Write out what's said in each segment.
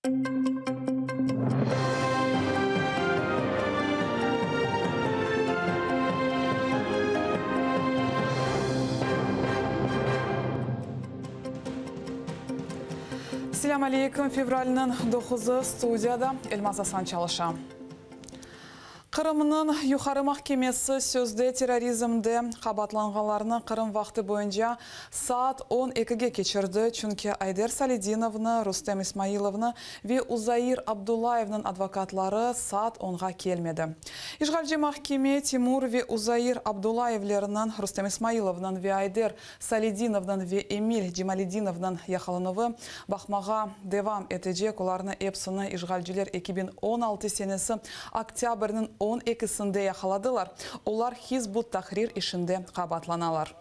Selâm aleyküm, fevralniñ doquzı, studiyada Elmaz Asan çalışa. Qırımnıñ Yuqarı mahkemesi sözde terrorizmde qabaatlanğanlarnı Qırım vaqtı boyunca saat on ekige keçirdi, çünki Ayder Saledinovnı, Rustem İsmailovnı ve Uzair Abdullayevniñ advokatları saat onğa kelmedi. İşğalci mahkeme Timur ve Uzair Abdullayevlerniñ, Rustem İsmailovnıñ ve Ayder Saledinovnıñ ve Emil Cemaledinovnıñ yaqalanuvı baqmağa devam etecek, olarnı epsini işğalciler 2016 senesi oktâbrniñ on ekisinde yaqaladılar, olar Hizb ut-Tahrir işinde qabaatlanalar.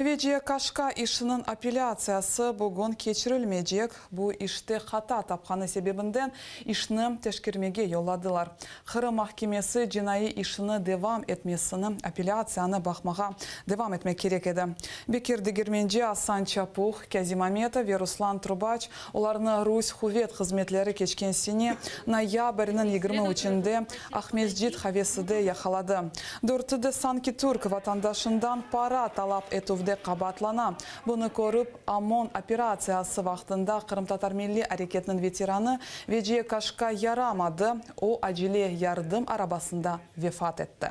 Veciye Kaşka işiniñ apellâtsiyası bugün keçirilmeycek, bu işte hata tapqanı sebebinden işni teşkermege yolladılar. Qırım mahkemesi cinaiy işini devam etmesini, apellâtsiyanı baqmağa devam etmek kerek edi. Bekir Degermenci, Asan Çapuh, Kâzim Ametov ve Ruslan Trubaç, olarnı rus quvet hızmetleri keçken sene noyabrniñ yigirmi üçünde Aqmescit qaveside yaqaladı. Dörtü de sanki türk vatandaşından para talap etüvde qabaatlana. Bunı körip, OMON operatsiyası vaqtında qırımtatar milliy areketiniñ veteranı Veciye Kaşka yaramadı, o, acele yardım arabasında vefat etti.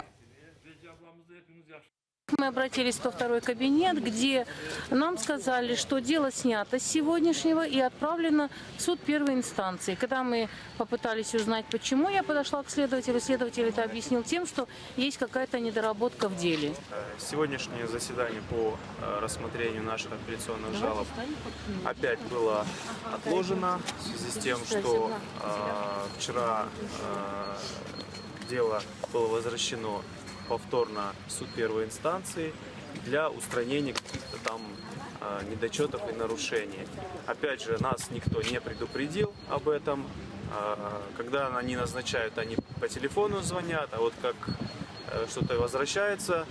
Мы обратились во второй кабинет, где нам сказали, что дело снято с сегодняшнего и отправлено в суд первой инстанции. Когда мы попытались узнать, почему, я подошла к следователю, следователь это объяснил тем, что есть какая-то недоработка в деле. Сегодняшнее заседание по рассмотрению наших апелляционных жалоб опять было отложено в связи с тем, что вчера дело было возвращено повторно в суд первой инстанции для устранения каких-то там недочетов и нарушений. Опять же, нас никто не предупредил об этом. Когда они назначают, они по телефону звонят, а вот как что-то возвращается,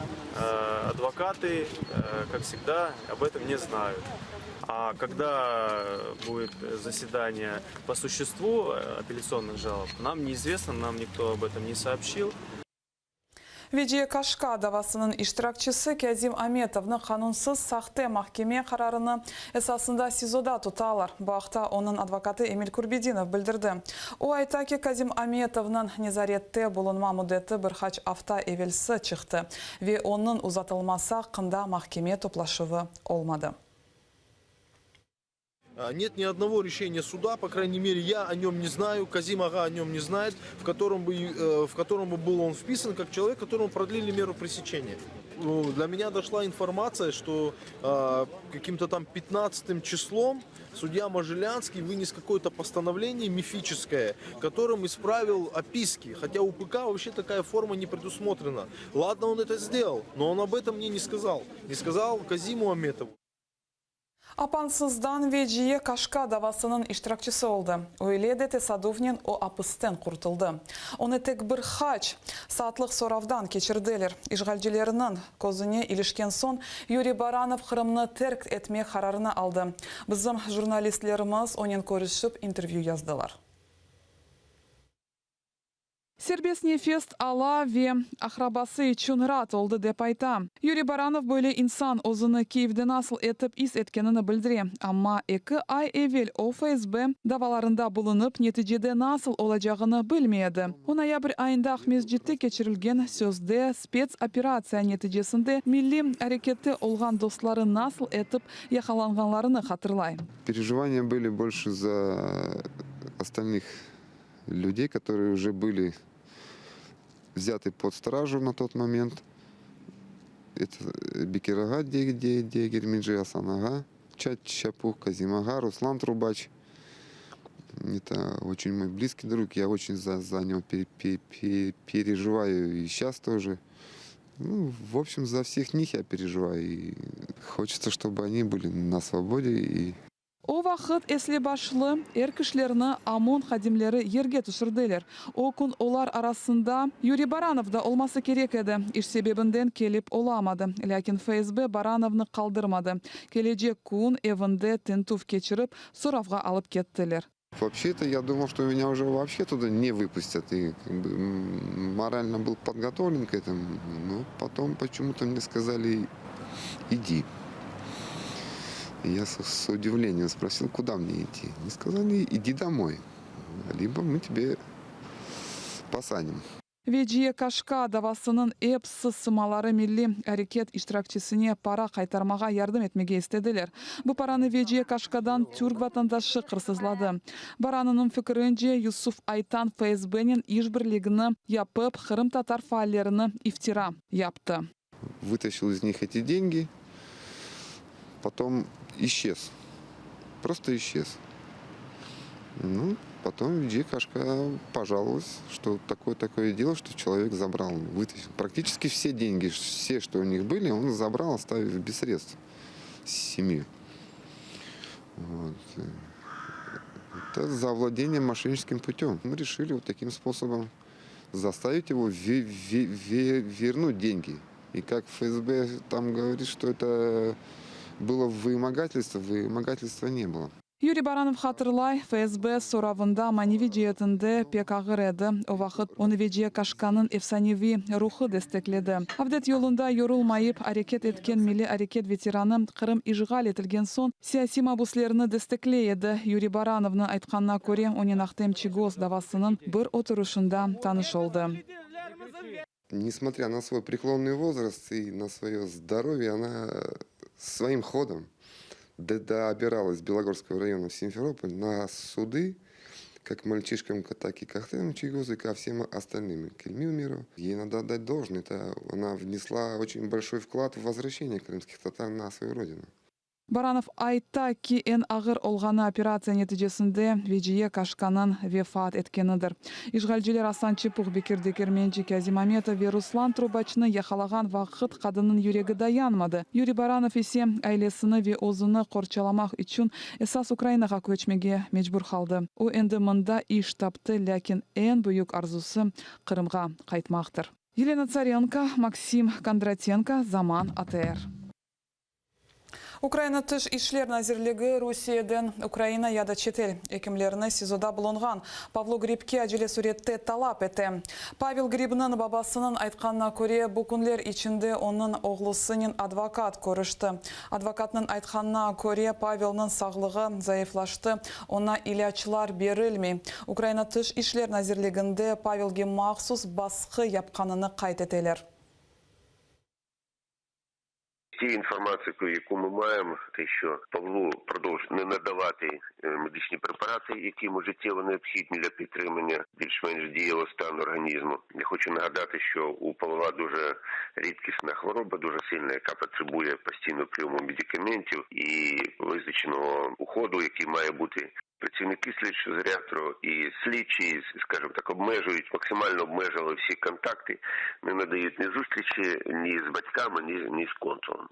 адвокаты, как всегда, об этом не знают. А когда будет заседание по существу апелляционных жалоб, нам неизвестно, нам никто об этом не сообщил. Veciye Kaşka davasınıñ iştirakçisi Kâzim Ametovnı qanunsız sahte mahkeme qararını esasında SİZOda tutalar. Bu aqta onıñ advokatı Emil Kurbedinov bildirdi. O ayta ki, Kâzim Ametovnıñ nezarette bulunma müddeti bir qaç afta evelsi çıqtı ve onıñ uzatılması aqqında mahkeme toplaşuvı olmadı. Нет ни одного решения суда, по крайней мере, я о нем не знаю, Казим ağa о нем не знает, в котором бы, в котором бы был он вписан как человек, которому продлили меру пресечения. Ну, для меня дошла информация, что каким-то там 15 числом судья Можелянский вынес какое-то постановление мифическое, которым исправил описки. Хотя у ПК вообще такая форма не предусмотрена. Ладно, он это сделал, но он об этом мне не сказал. Не сказал Казиму Аметову. Apansızdan Veciye Kaşka davasınıñ iştirakçisi oldı. Öyle de tesadufnen o apisten qurtuldı. Onı tek bir qaç saatlıq soravdan keçirdiler. İşğalcilerniñ közüne ilişken soñ Yuriy Baranov Qırımnı terk etmek qararını aldı. Bizim jurnalistlerimiz onen körüşip intervyü yazdılar. Serbest nefes ala ve aqrabası içün raat oldı, dep ayta. Yuriy Baranov böyle insan özüni Kiyevde nasıl etip is etkenini bildire. Amma eki ay evel o FSB davalarında bulunıp, neticede nasıl olacağını bilmey edi. O noyabr ayında Aqmescitte keçirilgen sözde spetsoperatsiya neticesinde milliy arekette olğan dostları nasıl etip yaqalanğanlarını hatırlay. Perejivaniya были больше за остальных людей, которые уже были взяты под стражу на тот момент. Это Бекир ağa Дегерменджи, Асан ağa, Чапух, Казим ağa, Руслан Трубач. Это очень мой близкий друг, я очень за него переживаю и сейчас тоже. Ну, в общем, за всех них я переживаю. И хочется, чтобы они были на свободе. И... O vaqıt esli-başlı er kişilerni OMON hadimleri yerge tüşürdiler. O kün olar arasında Yuriy Baranov da olması kerek edi, iş sebebinden kelip olamadı. Lâkin FSB Baranovnı qaldırmadı. Kelecek kün evinde tintüv keçirip, soravğa alıp kettiler. Вообще-то я думал, что меня уже вообще туда не выпустят. И как бы морально был подготовлен к этому. Но потом почему-то мне сказали, иди. И я с удивлением спросил, куда мне идти. Они сказали, иди домой. Либо мы тебе посадим. Veciye Kaşka davasınıñ episi sımaları milliy areket iştirakçisine para qaytarmağa yardım etmege istediler. Bu paranı Veciye Kaşkadan türk vatandaşı qırsızladı. Baranovnıñ fikirince, Yusuf Aytan FSBnen işbirligini yapıp, qırımtatar faallerine iftira yaptı. Вытащил из них эти деньги, потом исчез. Просто исчез. Ну, потом Веджие Кашка пожаловалась, что такое-такое дело, что человек забрал, вытащил. Практически все деньги, все, что у них были, он забрал, оставив без средств семью. Вот. Это за владение мошенническим путем. Мы решили вот таким способом заставить его вернуть деньги. И как ФСБ там говорит, что это было вымогательство, вымогательства не было. Yuriy Baranov hatırlay, FSB soravında maneviy ceetinden pek ağır edi. O vaqıt onı Veciye Kaşkanıñ efsaneviy ruhı destekledi. Avdet yolunda yorulmayıp areket etken milliy areket veteranı Qırım işğal etilgen soñ siyasiy mabüslerni destekley edi. Yuriy Baranovnıñ aytqanına köre, onen Ahtem Çiygoz davasınıñ bir oturışında tanış oldı. Несмотря на свой преклонный возраст и на свое здоровье, она своим ходом добиралась с Белогорского района в Симферополь на суды, как к мальчишкам, так и к Ахтему Чийгозу, и ко всем остальным, к Ильми Умерову. Ей надо отдать должное. Это она внесла очень большой вклад в возвращение крымских татар на свою родину. Baranov ayta ki, eñ ağır olğanı operatsiya neticesinde Veciye Kaşkanıñ vefat etkenidir. İşğalciler Asan Çapuh, Bekir Degermenci, Kazim Ametov ve Ruslan Trubaçnı yaqalağan vaqıt qadınnıñ yüregi dayanmadı. Yuriy Baranov ise ailesini ve özüni qorçalamaq içün esas Ukrainağa köçmege mecbur qaldı. O endi mında iş taptı, lâkin eñ büyük arzusı Qırımğa qaytmaqtır. Yelena Tsarenko, Maksim Kondratenko, Zaman ATR. Ukraina Tış işler nazirligi Rusiyeden Ukraina ya da çetel ekimlerini SİZOda bulunğan Pavlo Gribke acele sürette talap ete. Pavel Gribniñ babasınıñ aytqanına köre, bu künler içinde onıñ oğlusınen advokat körüşti. Advokatnıñ aytqanına köre, Pavelniñ sağlığı zayıflaştı, oña ilâclar berilmey. Ukraina Tış işler nazirliginde Pavelge mahsus basqı yapqanını qayd eteler. Тією інформацією, яку ми маємо, те, що Павлу продовжують не надавати медичні препарати, які йому життєво необхідні для підтримання більш-менш дієвого стану організму. Я хочу нагадати, що у Павла дуже рідкісна хвороба, дуже сильна, яка потребує постійного прийому медикаментів і визначеного уходу, який має бути. Працівники слідчого ізолятору і слідчі, скажімо так, обмежують, максимально обмежили всі контакти, не надають ні зустрічі ні з батьками, ні з консулом.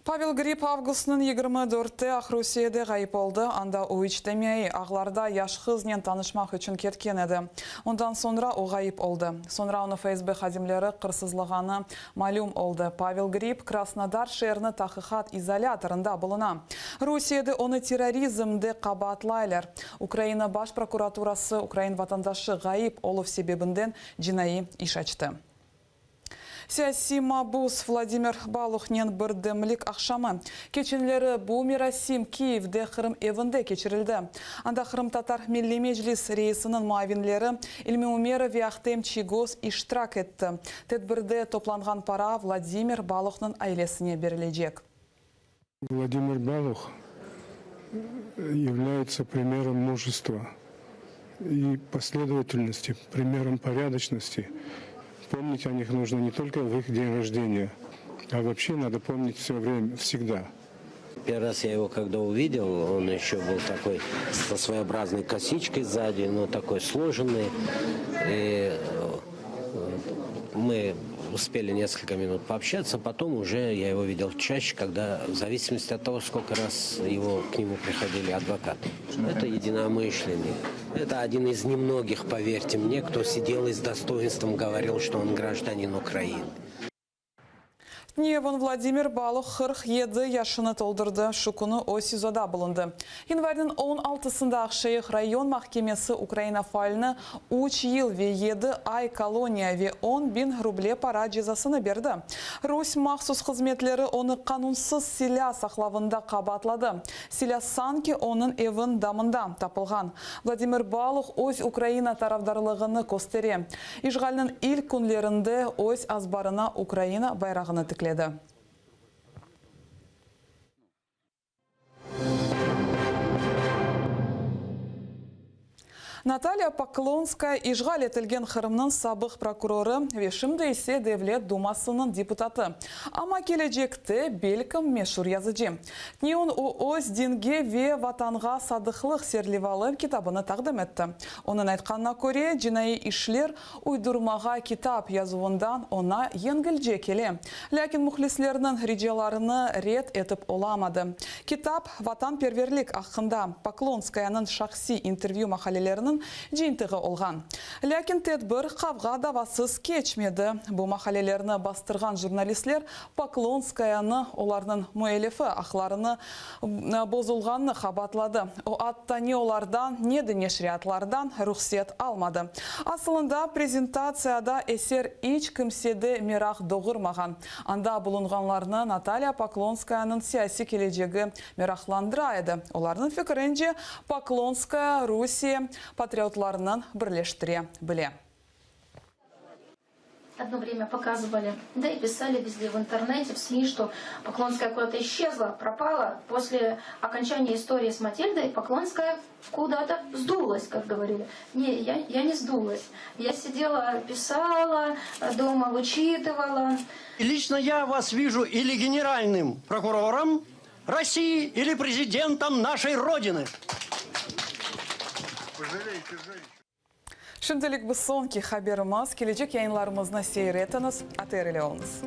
Pavel Grib avgustnıñ 24-i Aqrusiyede ğayıp oldı. Anda o içtimaiy ağlarda yaş qıznen tanışmaq içün ketken edi. Ondan soñra o ğayıp oldı. Soñra onı FSB hadimleri qırsızlağanı malüm oldı. Pavel Grib Krasnodar şeeriniñ tahqiqat izolâtorında buluna. Rusiyede onı terrorizmde qabaatlaylar. Ukraina Baş prokuraturası ukrain vatandaşı ğayıp oluv sebebinden cinaiy iş açtı. Siyasiy mabus Vladimir Baluhnen birdemlik aqşamı. Keçenleri bu merasim Kiyevde Qırım evinde keçirildi. Anda Qırımtatar Milliy Meclis reisiniñ muavinleri İlmi Umerov ve Ahtem Çiygoz iştirak etti. Tedbirde toplanğan para Vladimir Baluhnıñ ailesine berilecek. Vladimir Балух является примером мужества и последовательности, примером порядочности. Помнить о них нужно не только в их день рождения, а вообще надо помнить все время, всегда. Первый раз я его когда увидел, он еще был такой со своеобразной косичкой сзади, но такой сложенный. И мы успели несколько минут пообщаться, потом уже я его видел чаще, когда в зависимости от того, сколько раз его, к нему приходили адвокаты. Это единомышленник. Это один из немногих, поверьте мне, кто сидел и с достоинством говорил, что он гражданин Украины. Tünevin Vladimir Baluh 47 yaşını toldurdı, şu künü o SİZOda bulundı. Yanvarniñ on altısında Aqşeyh rayon mahkemesi Ukraina faalini üç yıl ve yedi ay koloniya ve 10.000 ruble para cezasını berdi. Rus mahsus hızmetleri onı qanunsız silâ saqlavında qabaatladı. Silâ sanki onıñ evin damında tapılğan. Vladimir Baluh öz Ukraina tarafdarlığını köstere. İşğalniñ ilk künlerinde öz azbarına Ukraina bayrağını tikledi. Natalya Poklonskaya işğal etilgen Qırımnıñ sabıq prokurorı ve şimdi ise Devlet dumasınıñ deputatı, amma kelecekte, belkim, meşur yazıcı. Tünevin o öz Dinge ve Vatanğa sadıqlıq serlevalı kitabını taqdim etti. Onıñ aytqanına köre, cinaiy işler uydurmağa kitap yazuvından oña yengilce kele. Lâkin mühlislerniñ ricalarını red etip olamadı. Kitap, vatanperverlik aqqında Poklonskayanıñ şahsiy intervyü maqaleleriniñ cıyıntığı olğan. Lâkin tedbir qavğa-davasız keçmedi. Bu maqalelerni bastırğan jurnalistler Poklonskayanı olarnıñ müellifi aqlarını bozulğanını qabaatladı. O, atta ne olardan, ne de neşriyatlardan ruhset almadı. Asılında, prezentatsiyada eser iç kimsede meraq doğurmağan. Anda bulunğanlarnı Natalya Poklonskayanıñ siyasiy kelecegi meraqlandıra edi. Olarnıñ fikirince, Poklonskaya Rusiye patriotlarını birleştire bile. Одно время показывали, да и писали везде в интернете, в СМИ, что Поклонская куда-то исчезла, пропала. После окончания истории с Матильдой Поклонская куда-то сдулась, как говорили. Не, я, я не сдулась. Я сидела, писала, дома вычитывала. Лично я вас вижу или генеральным прокурором России, или президентом нашей Родины. Şimdilik bu soñki haberimiz. Kelecek yayınlarımıznı seyir etiñiz. ATR ile oluñız.